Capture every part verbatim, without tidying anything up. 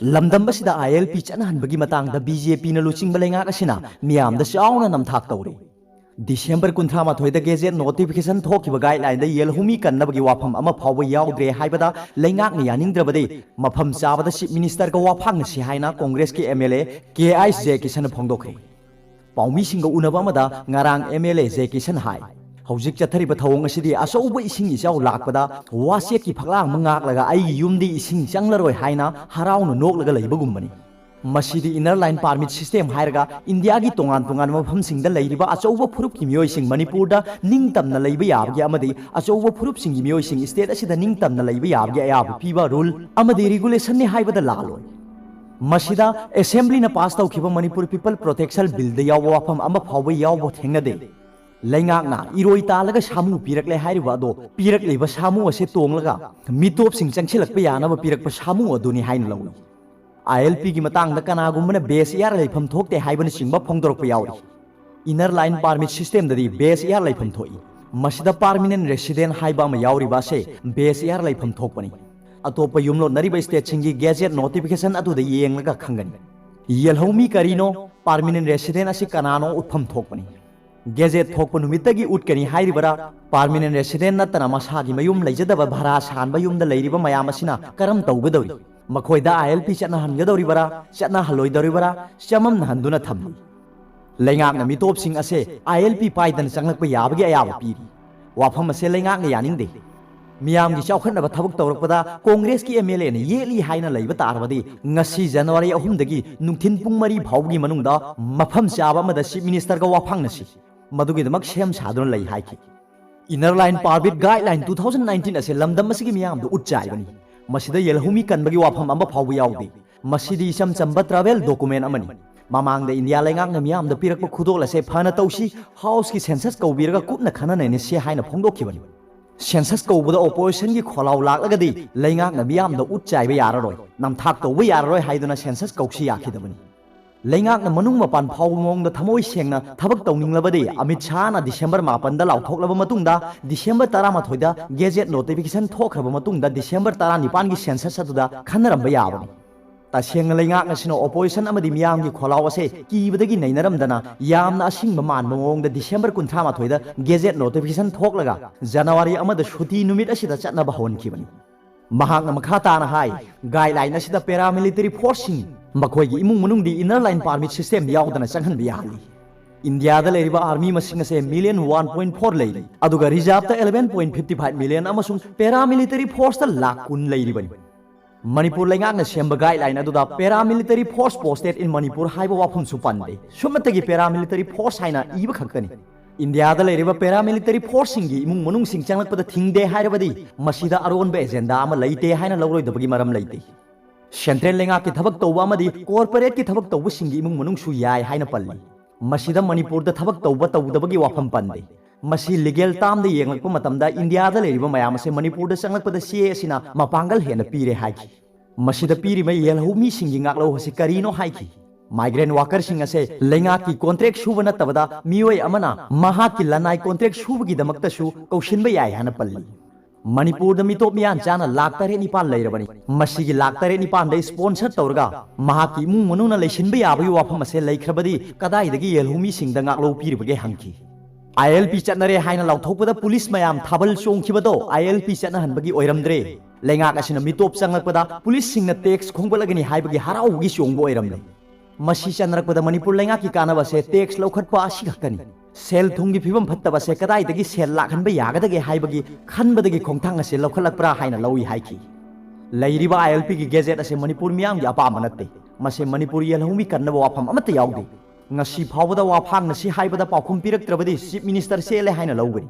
ꯂꯝꯗꯝ ꯑꯁꯤꯗ ILP ꯆꯠꯅꯍꯟꯕꯒꯤ ꯃꯇꯥꯡꯗ BJPꯅ ꯂꯨꯆꯤꯡꯕ ꯂꯩꯉꯥꯛ ꯑꯁꯤꯅ ꯃꯤꯌꯥꯝꯗ ꯆꯥꯎꯅ ꯅꯝꯊꯥꯛ ꯇꯧꯔꯤ꯫ ꯗꯤꯁꯦꯝꯕꯔ ꯀꯨꯟꯊ꯭ꯔꯥ ꯃꯥꯊꯣꯏꯗ ꯒꯦꯖꯦꯠ ꯅꯣꯇꯤꯐꯤꯀꯦꯁꯟ ꯊꯣꯛꯈꯤꯕ ꯒꯥꯏꯗꯂꯥꯏꯟꯗ ꯌꯦꯜꯍꯧꯃꯤ ꯀꯟꯅꯕꯒꯤ ꯋꯥꯐꯝ ꯑꯃ ꯐꯥꯎꯕ ꯌꯥꯎꯗ꯭ꯔꯦ ꯍꯥꯏꯕꯗ ꯂꯩꯉꯥꯛꯅ ꯌꯥꯅꯤꯡꯗ꯭ꯔꯕꯗꯤ ꯃꯐꯝ ꯆꯥꯕꯗ ꯆꯤꯐ ꯃꯤꯅꯤꯁꯇꯔꯒ ꯋꯥ ꯐꯥꯡꯅꯁꯤ ꯍꯥꯏꯅ ꯀꯣꯡꯒ꯭ꯔꯦꯁꯀꯤ MLA K I J ꯀꯤꯁꯟꯅ ꯐꯣꯡꯗꯣꯛꯈ꯭ꯔꯦ꯫ ꯄꯥꯎꯃꯤꯁꯤꯡꯒ ꯎꯅꯕ ꯑꯃꯗ ꯉꯔꯥꯡ MLA J ꯀꯤꯁꯟ ꯍꯥꯏ, ꯍꯧꯖꯤꯛ ꯆꯠꯊꯔꯤꯕ ꯊꯧꯑꯣꯡ ꯑꯁꯤꯗꯤ ꯑꯆꯧꯕ ꯏꯁꯤꯡ ꯏꯆꯥꯎ ꯂꯥꯛꯄꯗ ꯋꯥꯆꯦꯠꯀꯤ ꯐꯛꯂꯥꯡ ꯑꯃ ꯉꯥꯛꯂꯒ ꯑꯩꯒꯤ ꯌꯨꯝꯗꯤ ꯏꯁꯤꯡ ꯆꯪꯂꯔꯣꯏ ꯍꯥꯏꯅ ꯍꯔꯥꯎꯅ ꯅꯣꯛꯂꯒ ꯂꯩꯕꯒꯨꯝꯕꯅꯤ꯫ ꯃꯁꯤꯗꯤ Inner Line Permit System ꯍꯥꯏꯔꯒ ꯏꯟꯗꯤꯌꯥꯒꯤ ꯇꯣꯉꯥꯟ ꯇꯣꯉꯥꯟꯕ ꯃꯐꯝꯁꯤꯡꯗ ꯂꯩꯔꯤꯕ ꯑꯆꯧꯕ ꯐꯨꯔꯨꯞꯀꯤ ꯃꯤꯑꯣꯏꯁꯤꯡ ꯃꯅꯤꯄꯨꯔꯗ ꯅꯤꯡꯇꯝꯅ ꯂꯩꯕ ꯌꯥꯕꯒꯤ ꯑꯃꯗꯤ ꯑꯆꯧꯕ ꯐꯨꯔꯨꯞꯁꯤꯡꯒꯤ ꯃꯤꯑꯣꯏꯁꯤꯡ state ꯑꯁꯤꯗ ꯅꯤꯡꯇꯝꯅ ꯂꯩꯕ ꯌꯥꯕꯒꯤ ꯑꯌꯥꯕ ꯄꯤꯕ rule ꯑꯃꯗꯤ regulationꯅꯤ ꯍꯥꯏꯕꯗ ꯂꯥꯜꯂꯣꯏ꯫ ꯃꯁꯤꯗ Assemblyꯅ pass ꯇꯧꯈꯤꯕ Manipur People Protection Billꯗ ꯌꯥꯎꯕ ꯋꯥꯐꯝ ꯑꯃ ꯐꯥꯎꯕ ꯌꯥꯎꯕ ꯊꯦꯡꯅꯗꯦ꯫ ꯂꯩꯉꯥꯛꯅ ꯏꯔꯣꯏ ꯇꯥꯜꯂꯒ ꯁꯥꯃꯨ ꯄꯤꯔꯛꯂꯦ ꯍꯥꯏꯔꯤꯕ ꯑꯗꯣ ꯄꯤꯔꯛꯂꯤꯕ ꯁꯥꯃꯨ ꯑꯁꯦ ꯇꯣꯡꯂꯒ ꯃꯤꯇꯣꯞꯁꯤꯡ ꯆꯪꯁꯤꯜꯂꯛꯄ ꯌꯥꯅꯕ ꯄꯤꯔꯛꯄ ꯁꯥꯃꯨ ꯑꯗꯨꯅꯤ ꯍꯥꯏꯅ ꯂꯧꯏ꯫ ILPꯒꯤ ꯃꯇꯥꯡꯗ ꯀꯅꯥꯒꯨꯝꯕꯅ base air ꯂꯩꯐꯝ ꯊꯣꯛꯇꯦ ꯍꯥꯏꯕꯅꯆꯤꯡꯕ ꯐꯣꯡꯗꯣꯔꯛꯄ ꯌꯥꯎꯔꯤ꯫ Inner Line Permit Systemꯗꯗꯤ base air ꯂꯩꯐꯝ ꯊꯣꯛꯏ꯫ ꯃꯁꯤꯗ permanent resident ꯍꯥꯏꯕ ꯑꯃ ꯌꯥꯎꯔꯤꯕ ꯑꯁꯦ base air ꯂꯩꯐꯝ ꯊꯣꯛꯄꯅꯤ꯫ ꯑꯇꯣꯞꯄ ꯌꯨꯝꯂꯣꯟꯅꯔꯤꯕ stateꯁꯤꯡꯒꯤ gazette notification ꯑꯗꯨꯗ ꯌꯦꯡꯂꯒ ꯈꯪꯒꯅꯤ꯫ ꯌꯦꯜꯍꯧꯃꯤ ꯀꯔꯤꯅꯣ, permanent resident ꯑꯁꯤ ꯀꯅꯥꯅꯣ ꯎꯠꯐꯝ ꯊꯣꯛꯄꯅꯤ꯫ Gazette ꯊꯣꯛꯄ ꯅꯨꯃꯤꯠꯇꯒꯤ ꯎꯠꯀꯅꯤ ꯍꯥꯏꯔꯤꯕꯔꯥ? Permanent resident ꯅꯠꯇꯅ ꯃꯁꯥꯒꯤ ꯃꯌꯨꯝ ꯂꯩꯖꯗꯕ ꯚꯔꯥ ꯁꯥꯟꯕ ꯌꯨꯝꯗ ꯂꯩꯔꯤꯕ ꯃꯌꯥꯝ ꯑꯁꯤꯅ ꯀꯔꯝ ꯇꯧꯒꯗꯧꯔꯤ? ꯃꯈꯣꯏꯗ ILP ꯆꯠꯅꯍꯟꯒꯗꯧꯔꯤꯕꯔꯥ, ꯆꯠꯅꯍꯜꯂꯣꯏꯗꯧꯔꯤꯕꯔꯥ ꯆꯃꯝꯅꯍꯟꯗꯨꯅ ꯊꯝꯂꯤ꯫ ꯂꯩꯉꯥꯛꯅ ꯃꯤꯇꯣꯞꯁꯤꯡ ꯑꯁꯦ ILP ꯄꯥꯏꯗꯅ ꯆꯪꯂꯛꯄ ꯌꯥꯕꯒꯤ ꯑꯌꯥꯕ ꯄꯤꯔꯤ꯫ ꯋꯥꯐꯝ ꯑꯁꯦ ꯂꯩꯉꯥꯛꯅ ꯌꯥꯅꯤꯡꯗꯦ꯫ ꯃꯤꯌꯥꯝꯒꯤ ꯆꯥꯎꯈꯠꯅꯕ ꯊꯕꯛ ꯇꯧꯔꯛꯄꯗ ꯀꯣꯡꯒ꯭ꯔꯦꯁꯀꯤ MLAꯅ ꯌꯦꯠꯂꯤ ꯍꯥꯏꯅ ꯂꯩꯕ ꯇꯥꯔꯕꯗꯤ ꯉꯁꯤ January ꯑꯍꯨꯝꯗꯒꯤ ꯅꯨꯡꯊꯤꯟ ꯄꯨꯡ ꯃꯔꯤ ꯐꯥꯎꯕꯒꯤ ꯃꯅꯨꯡꯗ ꯃꯐꯝ ꯆꯥꯕ ꯑꯃꯗ Chief Ministerꯒ ꯋꯥ ꯐꯥꯡꯅꯁꯤ꯫ ꯃꯗꯨꯒꯤꯗꯃꯛ ꯁꯦꯝ ꯁꯥꯗꯨꯅ ꯂꯩ ꯍꯥꯏꯈꯤ꯫ Inner Line Permit Guideline two thousand nineteen ꯑꯁꯤ ꯂꯝꯗꯝ ꯑꯁꯤꯒꯤ ꯃꯤꯌꯥꯝꯗ ꯎꯠ ꯆꯥꯏꯕꯅꯤ꯫ ꯃꯁꯤꯗ ꯌꯦꯜꯍꯧꯃꯤ ꯀꯟꯕꯒꯤ ꯋꯥꯐꯝ ꯑꯃ ꯐꯥꯎꯕ ꯌꯥꯎꯗꯦ꯫ ꯃꯁꯤꯗꯤ ꯏꯆꯝ ꯆꯝꯕ travel document ꯑꯃꯅꯤ꯫ ꯃꯃꯥꯡꯗ ꯏꯟꯗꯤꯌꯥ ꯂꯩꯉꯥꯛꯅ ꯃꯤꯌꯥꯝꯗ ꯄꯤꯔꯛꯄ ꯈꯨꯗꯣꯜ ꯑꯁꯦ ꯐꯅ ꯇꯧꯁꯤ, Houseꯀꯤ census ꯀꯧꯕꯤꯔꯒ ꯀꯨꯞꯅ ꯈꯟꯅ ꯅꯩꯅꯁꯤ ꯍꯥꯏꯅ ꯐꯣꯡꯗꯣꯛꯈꯤꯕꯅꯤ꯫ Census ꯀꯧꯕꯗ oppositionꯒꯤ ꯈꯣꯜꯂꯥꯎ ꯂꯥꯛꯂꯒꯗꯤ ꯂꯩꯉꯥꯛꯅ ꯃꯤꯌꯥꯝꯗ ꯎꯠ ꯆꯥꯏꯕ ꯌꯥꯔꯔꯣꯏ, ꯅꯝꯊꯥꯛ ꯇꯧꯕ ꯌꯥꯔꯔꯣꯏ ꯍꯥꯏꯗꯨꯅ census ꯀꯧꯁꯤ ꯌꯥꯈꯤꯗꯕꯅꯤ꯫ ꯂꯩꯉꯥꯛꯅ ꯃꯅꯨꯡ ꯃꯄꯥꯟ ꯐꯥꯎꯕ ꯃꯑꯣꯡꯗ ꯊꯃꯣꯏ ꯁꯦꯡꯅ ꯊꯕꯛ ꯇꯧꯅꯤꯡꯂꯕꯗꯤ, ꯑꯃꯤꯠ ꯁꯥꯍꯅ ꯗꯤꯁꯦꯝꯕꯔ ꯃꯥꯄꯟꯗ ꯂꯥꯎꯊꯣꯛꯂꯕ ꯃꯇꯨꯡꯗ, ꯗꯤꯁꯦꯝꯕꯔ ꯇꯔꯥꯃꯥꯊꯣꯏꯗ ꯒꯦꯖꯦꯠ ꯅꯣꯇꯤꯐꯤꯀꯦꯁꯟ ꯊꯣꯛꯈ꯭ꯔꯕ ꯃꯇꯨꯡꯗ, ꯗꯤꯁꯦꯝꯕꯔ ꯇꯔꯥꯅꯤꯄꯥꯟꯒꯤ ꯁꯦꯟꯁꯁ ꯑꯗꯨꯗ ꯈꯟꯅꯔꯝꯕ ꯌꯥꯕꯅꯤ꯫ ꯇꯁꯦꯡꯅ ꯂꯩꯉꯥꯛ ꯑꯁꯤꯅ ꯑꯣꯄꯣꯖꯤꯁꯟ ꯑꯃꯗꯤ ꯃꯤꯌꯥꯝꯒꯤ ꯈꯣꯜꯂꯥꯎ ꯑꯁꯦ ꯀꯤꯕꯗꯒꯤ ꯅꯩꯅꯔꯝꯗꯅ, ꯌꯥꯝꯅ ꯑꯁꯤꯡꯕ ꯃꯥꯟꯕ ꯃꯑꯣꯡꯗ ꯗꯤꯁꯦꯝꯕꯔ ꯀꯨꯟꯊ꯭ꯔꯥꯃꯥꯊꯣꯏꯗ ꯒꯦꯖꯦꯠ ꯅꯣꯇꯤꯐꯤꯀꯦꯁꯟ ꯊꯣꯛꯂꯒ ꯖꯅꯋꯥꯔꯤ ꯑꯃꯗ ꯁꯨꯇꯤ ꯅꯨꯃꯤꯠ ꯑꯁꯤꯗ ꯆꯠꯅꯕ ꯍꯧꯍꯟꯈꯤꯕꯅꯤ꯫ ꯃꯍꯥꯛꯅ ꯃꯈꯥ ꯇꯥꯅ ꯍꯥꯏ, ꯒꯥꯏꯗꯂꯥꯏꯟ ꯑꯁꯤꯗ ꯄꯦꯔꯥꯃꯤꯂꯤꯇꯔꯤ ꯐꯣꯔꯁꯁꯤꯡ, ꯃꯈꯣꯏꯒꯤ ꯏꯃꯨꯡ ꯃꯅꯨꯡꯗꯤ ꯏꯟꯅꯔ ꯂꯥꯏꯟ ꯄꯥꯔꯃꯤꯠ ꯁꯤꯁꯇꯦꯝ ꯌꯥꯎꯗꯅ ꯆꯪꯍꯟꯕ ꯌꯥꯍꯜꯂꯤ꯫ ꯏꯟꯗꯤꯌꯥꯗ ꯂꯩꯔꯤꯕ ꯑꯥꯔꯃꯤ ꯃꯁꯤꯡ ꯑꯁꯦ ꯃꯤꯂꯤꯌꯟ ꯋꯥꯟ ꯄꯣꯏꯟ ꯐꯣꯔ ꯂꯩꯔꯤ, ꯑꯗꯨꯒ reserved eleven point fifty five million ꯑꯃꯁꯨꯡ ꯄꯦꯔꯥꯃꯤꯂꯤꯇꯔꯤ ꯐꯣꯔꯁꯇ ꯂꯥꯛ ꯀꯨꯟ ꯂꯩꯔꯤꯕꯅꯤ꯫ ꯃꯅꯤꯄꯨꯔ ꯂꯩꯉꯥꯛꯅ ꯁꯦꯝꯕ ꯒꯥꯏꯗꯂꯥꯏꯟ ꯑꯗꯨꯗ paramilitary force posted in Manipur ꯍꯥꯏꯕ ꯋꯥꯐꯝꯁꯨ ꯄꯟꯗꯦ꯫ ꯁꯨꯞꯅꯇꯒꯤ paramilitary force ꯍꯥꯏꯅ ꯏꯕ ꯈꯛꯇꯅꯤ꯫ ꯏꯟꯗꯤꯌꯥꯗ ꯂꯩꯔꯤꯕ paramilitary forceꯁꯤꯡꯒꯤ ꯏꯃꯨꯡ ꯃꯅꯨꯡꯁꯤꯡ ꯆꯪꯂꯛꯄꯗ ꯊꯤꯡꯗꯦ ꯍꯥꯏꯔꯕꯗꯤ, ꯃꯁꯤꯗ ꯑꯔꯣꯟꯕ ꯑꯦꯖꯦꯟꯗꯥ ꯑꯃ ꯂꯩꯇꯦ ꯍꯥꯏꯅ ꯂꯧꯔꯣꯏꯗꯕꯒꯤ ꯃꯔꯝ ꯂꯩꯇꯦ꯫ ꯁꯦꯟꯇ꯭ꯔꯦꯜ ꯂꯩꯉꯥꯛꯀꯤ ꯊꯕꯛ ꯇꯧꯕ ꯑꯃꯗꯤ ꯀꯣꯔꯄꯣꯔꯦꯠꯀꯤ ꯊꯕꯛ ꯇꯧꯕꯁꯤꯡꯒꯤ ꯏꯃꯨꯡ ꯃꯅꯨꯡꯁꯨ ꯌꯥꯏ ꯍꯥꯏꯅ ꯄꯜꯂꯤ꯫ ꯃꯁꯤꯗ ꯃꯅꯤꯄꯨꯔꯗ ꯊꯕꯛ ꯇꯧꯕ ꯇꯧꯗꯕꯒꯤ ꯋꯥꯐꯝ ꯄꯟꯗꯦ꯫ ꯃꯁꯤ ꯂꯤꯒꯦꯜ ꯇꯥꯝꯗ ꯌꯦꯡꯂꯛꯄ ꯃꯇꯝꯗ ꯏꯟꯗꯤꯌꯥꯗ ꯂꯩꯔꯤꯕ ꯃꯌꯥꯝ ꯑꯁꯦ ꯃꯅꯤꯄꯨꯔꯗ ꯆꯪꯂꯛꯄꯗ ꯁꯤ ꯑꯦ ꯑꯦꯁꯤꯅ ꯃꯄꯥꯡꯒꯜ ꯍꯦꯟꯅ ꯄꯤꯔꯦ ꯍꯥꯏꯈꯤ꯫ ꯃꯁꯤꯗ ꯄꯤꯔꯤꯕ ꯌꯦꯜꯍꯧ ꯃꯤꯁꯤꯡꯒꯤ ꯉꯥꯛꯂꯧ ꯑꯁꯤ ꯀꯔꯤꯅꯣ ꯍꯥꯏꯈꯤ꯫ Migrant workerꯁꯤꯡ ꯑꯁꯦ ꯂꯩꯉꯥꯛꯀꯤ ꯀꯣꯟꯇ꯭ꯔꯦꯛ ꯁꯨꯕ ꯅꯠꯇꯕꯗ ꯃꯤꯑꯣꯏ ꯑꯃꯅ ꯃꯍꯥꯛꯀꯤ ꯂꯅꯥꯏ ꯀꯣꯟꯇ꯭ꯔꯦꯛ ꯁꯨꯕꯒꯤꯗꯃꯛꯇꯁꯨ ꯀꯧꯁꯤꯟꯕ ꯌꯥꯏ ꯍꯥꯏꯅ ꯄꯜꯂꯤ꯫ ꯃꯅꯤꯄꯨꯔꯗ ꯃꯤꯇꯣꯞ ꯃꯤꯌꯥꯟ ꯆꯥꯅ ꯂꯥꯛ ꯇꯔꯦꯠ ꯅꯤꯄꯥꯜ ꯂꯩꯔꯕꯅꯤ꯫ ꯃꯁꯤꯒꯤ ꯂꯥꯛ ꯇꯔꯦꯠ ꯅꯤꯄꯥꯜꯗ sponsor ꯇꯧꯔꯒ ꯃꯍꯥꯛꯀꯤ ꯏꯃꯨꯡ ꯃꯅꯨꯡꯅ ꯂꯩꯁꯤꯟꯕ ꯌꯥꯕꯒꯤ ꯋꯥꯐꯝ ꯑꯁꯦ ꯂꯩꯈ꯭ꯔꯕꯗꯤ ꯀꯗꯥꯏꯗꯒꯤ ꯌꯦꯜꯍꯧ ꯃꯤꯁꯤꯡꯗ ꯉꯥꯛꯂꯧ ꯄꯤꯔꯤꯕꯒꯦ ꯍꯪꯈꯤ꯫ ILP ꯆꯠꯅꯔꯦ ꯍꯥꯏꯅ ꯂꯥꯎꯊꯣꯛꯄꯗ ꯄꯨꯂꯤꯁ ꯃꯌꯥꯝ ꯊꯥꯕꯜ ꯆꯣꯡꯈꯤꯕꯗꯣ ILP ꯆꯠꯅꯍꯟꯕꯒꯤ ꯑꯣꯏꯔꯝꯗ꯭ꯔꯦ꯫ ꯂꯩꯉꯥꯛ ꯑꯁꯤꯅ ꯃꯤꯇꯣꯞ ꯆꯪꯂꯛꯄꯗ ꯄꯨꯂꯤꯁꯁꯤꯡꯅ tax ꯈꯣꯝꯒꯠꯂꯒꯅꯤ ꯍꯥꯏꯕꯒꯤ ꯍꯔꯥꯎꯕꯒꯤ ꯆꯣꯡꯕ ꯑꯣꯏꯔꯝꯂꯦ꯫ ꯃꯁꯤ ꯆꯠꯅꯔꯛꯄꯗ ꯃꯅꯤꯄꯨꯔ ꯂꯩꯉꯥꯛꯀꯤ ꯀꯥꯟꯅꯕ ꯑꯁꯦ tax ꯂꯧꯈꯠꯄ ꯑꯁꯤ ꯈꯛꯇꯅꯤ꯫ ꯁꯦꯜ ꯊꯨꯝꯒꯤ ꯐꯤꯕꯝ ꯐꯠꯇꯕ ꯑꯁꯦ ꯀꯗꯥꯏꯗꯒꯤ ꯁꯦꯜ ꯂꯥꯛꯍꯟꯕ ꯌꯥꯒꯗꯒꯦ ꯍꯥꯏꯕꯒꯤ ꯈꯟꯕꯗꯒꯤ ꯈꯣꯡꯊꯥꯡ ꯑꯁꯦ ꯂꯧꯈꯠꯂꯛꯄ꯭ꯔꯥ ꯍꯥꯏꯅ ꯂꯧꯏ ꯍꯥꯏꯈꯤ꯫ ꯂꯩꯔꯤꯕ ILPꯒꯤ ꯒꯦꯖꯦꯠ ꯑꯁꯦ ꯃꯅꯤꯄꯨꯔ ꯃꯤꯌꯥꯝꯒꯤ ꯑꯄꯥꯝꯕ ꯅꯠꯇꯦ꯫ ꯃꯁꯤ ꯃꯅꯤꯄꯨꯔ ꯌꯦꯜꯍꯧꯃꯤ ꯀꯟꯅꯕ ꯋꯥꯐꯝ ꯑꯃꯠꯇ ꯌꯥꯎꯗꯦ꯫ ꯉꯁꯤ ꯐꯥꯎꯕꯗ ꯋꯥ ꯐꯥꯡꯅꯁꯤ ꯍꯥꯏꯕꯗ ꯄꯥꯎꯈꯨꯝ ꯄꯤꯔꯛꯇ꯭ꯔꯕꯗꯤ ꯆꯤꯐ ꯃꯤꯅꯤꯁꯇꯔ ꯆꯦꯜꯂꯦ ꯍꯥꯏꯅ ꯂꯧꯒꯅꯤ꯫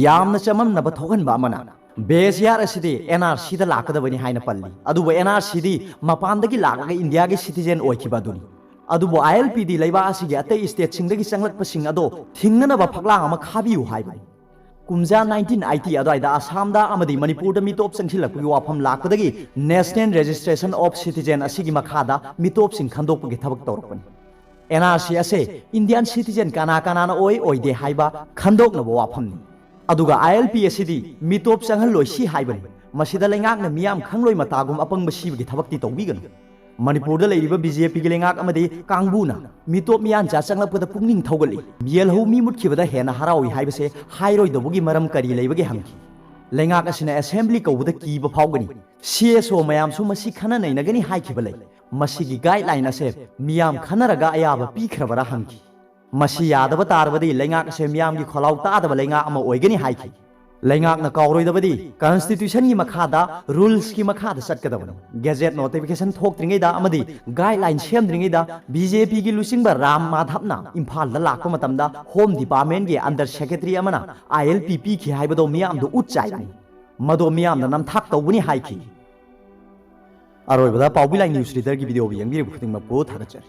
ꯌꯥꯝꯅ ꯆꯃꯝꯅꯕ ꯊꯣꯛꯍꯟꯕ ꯑꯃꯅ, ꯕꯦꯁ ꯌꯥꯔ ꯑꯁꯤꯗꯤ NRCꯗ ꯂꯥꯛꯀꯗꯕꯅꯤ ꯍꯥꯏꯅ ꯄꯜꯂꯤ꯫ ꯑꯗꯨꯕꯨ NRCꯗꯤ ꯃꯄꯥꯟꯗꯒꯤ ꯂꯥꯛꯂꯒ ꯏꯟꯗꯤꯌꯥꯒꯤ citizen ꯑꯣꯏꯈꯤꯕ ꯑꯗꯨꯅꯤ꯫ ꯑꯗꯨꯕꯨ ILPꯗꯤ ꯂꯩꯕꯥꯛ ꯑꯁꯤꯒꯤ ꯑꯇꯩ stateꯁꯤꯡꯗꯒꯤ ꯆꯪꯂꯛꯄꯁꯤꯡ ꯑꯗꯣ ꯊꯤꯡꯅꯅꯕ ꯐꯛꯂꯥꯡ ꯑꯃ ꯈꯥꯕꯤꯌꯨ ꯍꯥꯏꯕꯅꯤ꯫ ꯀꯨꯝꯖꯥ ꯅꯥꯏꯟꯇꯤꯟ ꯑꯥꯏꯇꯤ ꯑꯗꯨꯋꯥꯏꯗ ꯑꯁꯥꯝꯗ ꯑꯃꯗꯤ ꯃꯅꯤꯄꯨꯔꯗ ꯃꯤꯇꯣꯞ ꯆꯪꯁꯤꯜꯂꯛꯄꯒꯤ ꯋꯥꯐꯝ ꯂꯥꯛꯄꯗꯒꯤ National Registration of Citizen ꯑꯁꯤꯒꯤ ꯃꯈꯥꯗ ꯃꯤꯇꯣꯞꯁꯤꯡ ꯈꯟꯗꯣꯛꯄꯒꯤ ꯊꯕꯛ ꯇꯧꯔꯛꯄꯅꯤ꯫ ꯑꯦꯟ ꯑꯥꯔ ꯁꯤ ꯑꯁꯦ ꯏꯟꯗꯤꯌꯥꯟ ꯁꯤꯇꯤꯖꯦꯟ ꯀꯅꯥ ꯀꯅꯥꯅ ꯑꯣꯏ ꯑꯣꯏꯗꯦ ꯍꯥꯏꯕ ꯈꯟꯗꯣꯛꯅꯕ ꯋꯥꯐꯝꯅꯤ꯫ ꯑꯗꯨꯒ ꯑꯥꯏ ꯑꯦꯜ ꯄꯤ ꯑꯁꯤꯗꯤ ꯃꯤꯇꯣꯞ ꯆꯪꯍꯜꯂꯣꯏ ꯁꯤ ꯍꯥꯏꯕꯅꯤ꯫ ꯃꯁꯤꯗ ꯂꯩꯉꯥꯛꯅ ꯃꯤꯌꯥꯝ ꯈꯪꯂꯣꯏ ꯃꯇꯥꯒꯨꯝ ꯑꯄꯪꯕ ꯁꯤꯕꯒꯤ ꯊꯕꯛꯇꯤ ꯇꯧꯕꯤꯒꯅꯨ꯫ ꯃꯅꯤꯄꯨꯔꯗ ꯂꯩꯔꯤꯕ ꯕꯤ ꯖꯦ ꯄꯤꯒꯤ ꯂꯩꯉꯥꯛ ꯑꯃꯗꯤ ꯀꯥꯡꯕꯨꯅ ꯃꯤꯇꯣꯞ ꯃꯤꯌꯥꯟꯆꯥ ꯆꯪꯂꯛꯄꯗ ꯄꯨꯛꯅꯤꯡ ꯊꯧꯒꯠꯂꯤ꯫ ꯌꯦꯜꯍꯧ ꯃꯤ ꯃꯨꯠꯈꯤꯕꯗ ꯍꯦꯟꯅ ꯍꯔꯥꯎꯏ ꯍꯥꯏꯕꯁꯦ ꯍꯥꯏꯔꯣꯏꯗꯧꯕꯒꯤ ꯃꯔꯝ ꯀꯔꯤ ꯂꯩꯕꯒꯦ ꯍꯪꯈꯤ꯫ ꯂꯩꯉꯥꯛ ꯑꯁꯤꯅ ꯑꯦꯁꯦꯝꯕ꯭ꯂꯤ ꯀꯧꯕꯗ ꯀꯤꯕ ꯐꯥꯎꯒꯅꯤ꯫ ꯁꯤ ꯑꯦꯁ ꯑꯣ ꯃꯌꯥꯝꯁꯨ ꯃꯁꯤ ꯈꯟꯅ ꯅꯩꯅꯒꯅꯤ ꯍꯥꯏꯈꯤꯕ ꯂꯩ꯫ ꯃꯁꯤꯒꯤ ꯒꯥꯏꯗꯂꯥꯏꯟ ꯑꯁꯦ ꯃꯤꯌꯥꯝ ꯈꯟꯅꯔꯒ ꯑꯌꯥꯕ ꯄꯤꯈ꯭ꯔꯕꯔꯥ ꯍꯪꯈꯤ꯫ ꯃꯁꯤ ꯌꯥꯗꯕ ꯇꯥꯔꯕꯗꯤ ꯂꯩꯉꯥꯛ ꯑꯁꯦ ꯃꯤꯌꯥꯝꯒꯤ ꯈꯣꯜꯂꯥꯎ ꯇꯥꯗꯕ ꯂꯩꯉꯥꯛ ꯑꯃ ꯑꯣꯏꯒꯅꯤ ꯍꯥꯏꯈꯤ꯫ ꯂꯩꯉꯥꯛꯅ ꯀꯥꯎꯔꯣꯏꯗꯕꯗꯤ ꯀꯟꯁꯇꯤꯇ꯭ꯌꯨꯁꯟꯒꯤ ꯃꯈꯥꯗ, ꯔꯨꯜꯁꯀꯤ ꯃꯈꯥꯗ ꯆꯠꯀꯗꯕꯅꯤ꯫ ꯒꯦꯖꯦꯠ ꯅꯣꯇꯤꯐꯤꯀꯦꯁꯟ ꯊꯣꯛꯇ꯭ꯔꯤꯉꯩꯗ ꯑꯃꯗꯤ ꯒꯥꯏꯗꯂꯥꯏꯟ ꯁꯦꯝꯗ꯭ꯔꯤꯉꯩꯗ ꯕꯤ ꯖꯦ ꯄꯤꯒꯤ ꯂꯨꯆꯤꯡꯕ ꯔꯥꯝ ꯃꯥꯙꯕꯅ ꯏꯝꯐꯥꯜꯗ ꯂꯥꯛꯄ ꯃꯇꯝꯗ ꯍꯣꯝ ꯗꯤꯄꯥꯔꯠꯃꯦꯟꯒꯤ ꯑꯟꯗꯔ ꯁꯦꯀ꯭ꯔꯦꯇꯔꯤ ꯑꯃꯅ ꯑꯥꯏ ꯑꯦꯜ ꯄꯤ ꯄꯤꯈꯤ ꯍꯥꯏꯕꯗꯣ ꯃꯤꯌꯥꯝꯗ ꯎꯠ ꯆꯥꯏꯕꯅꯤ꯫ ꯃꯗꯣ ꯃꯤꯌꯥꯝꯅ ꯅꯝꯊꯥꯛ ꯇꯧꯕꯅꯤ ꯍꯥꯏꯈꯤ꯫ ꯑꯔꯣꯏꯕꯗ ꯄꯥꯎꯕꯤ ꯂꯥꯏ ꯅ꯭ꯌꯨꯁ ꯂꯤꯗꯔꯒꯤ ꯚꯤꯗꯤꯑꯣꯕꯨ ꯌꯦꯡꯕꯤꯔꯤꯕ ꯈꯨꯗꯤꯡꯃꯛꯄꯨ ꯊꯥꯒꯠꯆꯔꯤ꯫